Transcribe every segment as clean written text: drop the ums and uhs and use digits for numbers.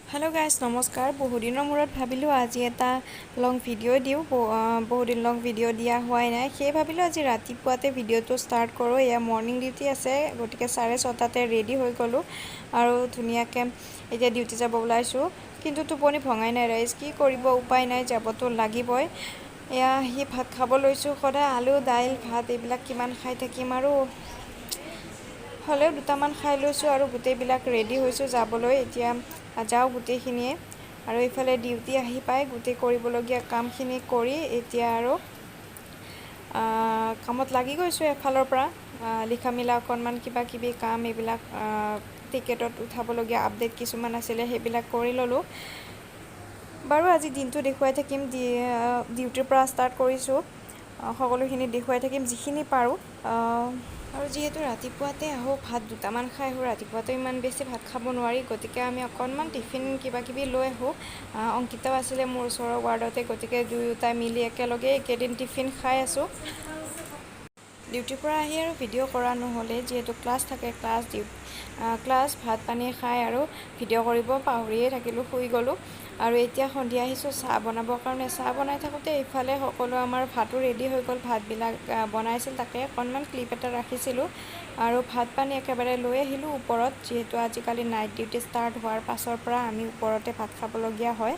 Hello' guys, নমস্কাৰ। বহুদিনৰ মূৰত ভাবিলোঁ আজি এটা লং ভিডিঅ' দিওঁ। বহুদিন লং ভিডিঅ' দিয়া হোৱাই নাই। সেয়ে ভাবিলোঁ আজি ৰাতিপুৱাতে ভিডিঅ'টো ষ্টাৰ্ট কৰোঁ। এয়া মৰ্ণিং ডিউটি আছে, গতিকে 6:30তে ৰেডি হৈ গ'লোঁ আৰু ধুনীয়াকৈ এতিয়া ডিউটি যাব ওলাইছোঁ। কিন্তু টোপনি ভঙাই নাই ৰাইজ, কি কৰিব, উপায় নাই, যাবতো লাগিবই। এয়া আহি ভাত খাব লৈছোঁ। সদায় আলু, দাইল, ভাত এইবিলাক কিমান খাই থাকিম আৰু? হ'লেও দুটামান খাই লৈছোঁ আৰু গোটেইবিলাক ৰেডি হৈছোঁ যাবলৈ। এতিয়া যাওঁ গোটেইখিনিয়ে। আৰু এইফালে ডিউটি আহি পাই গোটেই কৰিবলগীয়া কামখিনি কৰি এতিয়া আৰু কামত লাগি গৈছোঁ। এফালৰ পৰা লিখা মেলা, অকণমান কিবা কিবি কাম, এইবিলাক টিকেটত উঠাবলগীয়া আপডেট কিছুমান আছিলে, সেইবিলাক কৰি ল'লোঁ। বাৰু, আজি দিনটো দেখুৱাই থাকিম। ডিউটিৰ পৰা ষ্টাৰ্ট কৰিছোঁ, সকলোখিনি দেখুৱাই থাকিম যিখিনি পাৰোঁ। আৰু যিহেতু ৰাতিপুৱাতে আহোঁ, ভাত দুটামান খাই আহোঁ, ৰাতিপুৱাতে ইমান বেছি ভাত খাব নোৱাৰি, গতিকে আমি অকণমান টিফিন কিবা কিবি লৈ আহোঁ। অংকিতাও আছিলে মোৰ ওচৰৰ ৱাৰ্ডতে, গতিকে দুয়োটাই মিলি একেলগে এইকেইদিন টিফিন খাই আছোঁ। ডিউটিৰ পৰা আহি আৰু ভিডিঅ' কৰা নহ'লে, যিহেতু ক্লাছ থাকে, ক্লাছ ডিউ ক্লাছ, ভাত পানী খাই আৰু ভিডিঅ' কৰিব পাহৰিয়ে থাকিলোঁ, শুই গ'লোঁ। আৰু এতিয়া সন্ধিয়া আহিছোঁ চাহ বনাবৰ কাৰণে। চাহ বনাই থাকোঁতে ইফালে সকলো আমাৰ ভাতো ৰেডি হৈ গ'ল। ভাতবিলাক বনাইছিল, তাকে অকণমান ক্লিপ এটা ৰাখিছিলোঁ। আৰু ভাত পানী একেবাৰে লৈ আহিলোঁ ওপৰত, যিহেতু আজিকালি নাইট ডিউটি ষ্টাৰ্ট হোৱাৰ পাছৰ পৰা আমি ওপৰতে ভাত খাবলগীয়া হয়।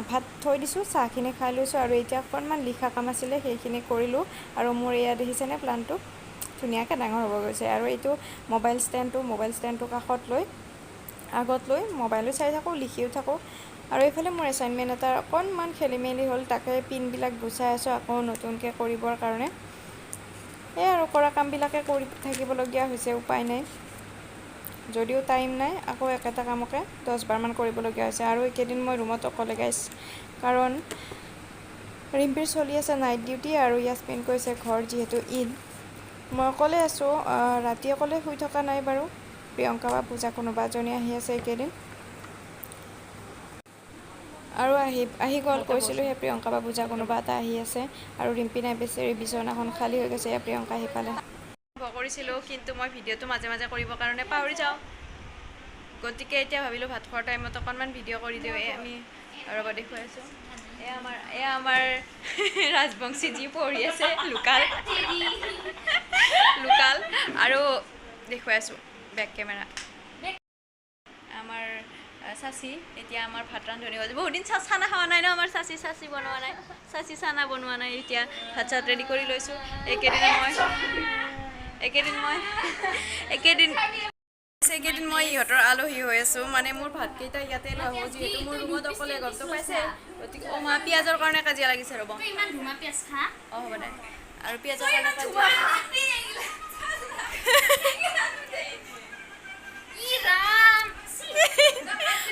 ভাত থৈ দিছোঁ, চাহখিনি খাই লৈছোঁ আৰু এতিয়া অকণমান লিখা কাম আছিলে, সেইখিনি কৰিলোঁ। আৰু মোৰ এয়া দেখিছেনে, প্লাণ্টটো ধুনীয়াকৈ ডাঙৰ হ'ব গৈছে। আৰু এইটো মোবাইল ষ্টেণ্ডটো কাষত লৈ, আগত লৈ মোবাইলো চাই থাকোঁ, লিখিও থাকোঁ। আৰু এইফালে মোৰ এছাইনমেণ্ট এটাৰ অকণমান খেলি মেলি হ'ল, তাকে পিনবিলাক গুচাই আছোঁ আকৌ নতুনকৈ কৰিবৰ কাৰণে। সেয়াই আৰু কৰা কামবিলাকে কৰি থাকিবলগীয়া হৈছে, উপায় নাই। যদিও টাইম নাই, আকৌ একেটা কামকে 10বাৰমান কৰিবলগীয়া হৈছে। আৰু এইকেইদিন মই ৰুমত অকলে গাইছ, কাৰণ ৰিম্পীৰ চলি আছে নাইট ডিউটি আৰু য়াছমিন গৈছে ঘৰ, যিহেতু ঈদ। মই অকলে আছোঁ। ৰাতি অকলে শুই থকা নাই বাৰু, প্ৰিয়ংকা বা পূজা কোনোবা এজনী আহি আছে এইকেইদিন। আৰু আহি আহি গ'ল, কৈছিলোঁ সেই প্ৰিয়ংকা বা পূজা কোনোবা এটা আহি আছে। আৰু ৰিম্পী নাই, বেচেৰি, বিচনাখন খালী হৈ গৈছে। এয়া প্ৰিয়ংকা আহি পালে। কৰিছিলোঁ, কিন্তু মই ভিডিঅ'টো মাজে মাজে কৰিবৰ কাৰণে পাহৰি যাওঁ। গতিকে এতিয়া ভাবিলোঁ ভাত খোৱাৰ টাইমত অকণমান ভিডিঅ' কৰি দিওঁ। এই আমি, ৰ'ব, দেখুৱাই আছোঁ। এয়া আমাৰ ৰাজবংশী, যি পঢ়ি আছে, লোকাল লোকাল। আৰু দেখুৱাই আছোঁ বেক কেমেৰা। আমাৰ চাচি এতিয়া আমাৰ ভাত ৰান্ধনি হ'ল। বহুত দিন চানা খোৱা নাই ন আমাৰ চাচি, চাচি বনোৱা নাই, চাচি চানা বনোৱা নাই। এতিয়া ভাত চাত ৰেডি কৰি লৈছোঁ। এইকেইদিন এইকেইদিন মই ইহঁতৰ আলহী হৈ আছোঁ। মানে মোৰ ভাতকেইটা ইয়াতে লৈ আহোঁ, যিহেতু মোৰ ৰুমত অকলে, গমটো পাইছে। গতিকে অ' মা, পিঁয়াজৰ কাৰণে কাজিয়া লাগিছে, ৰ'ব। ইমান ধুমা পিঁয়াজ খা। অঁ, হ'ব দে। আৰু পিঁয়াজৰ কাৰণে কাজিয়া। ই ৰাম।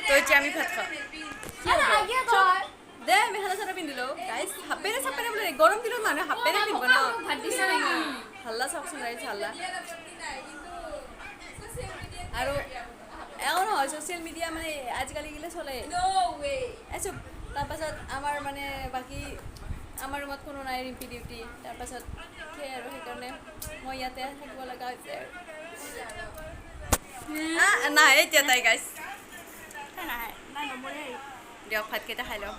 তো এতিয়া আমি ভাত খাওঁ দে। মেখেলা চাদৰ পিন্ধিলো গাইজ, হাফ পেণ্টে চাফ পেণ্টে বোলে। গৰম দিনত মানুহে হাফ পেণ্টে পিন্ধিব ন? ভাত দিছে নেকি? হাল্লা চাওকচোন ৰাইজ, হাল্লা। আৰু এওঁ নহয়, ছ'চিয়েল মিডিয়া মানে আজিকালি গিলে চলে। এই চুপ। তাৰপাছত আমাৰ মানে বাকী আমাৰ ৰুমত কোনো নাই, ৰিম্পি ডিউটি, তাৰপাছত সেই আৰু সেইকাৰণে মই ইয়াতে থাকিব লগা হৈছে। আৰু নাই এতিয়া তাই গাইছ। দিয়ক, ভাতকেইটা খাই লওঁ।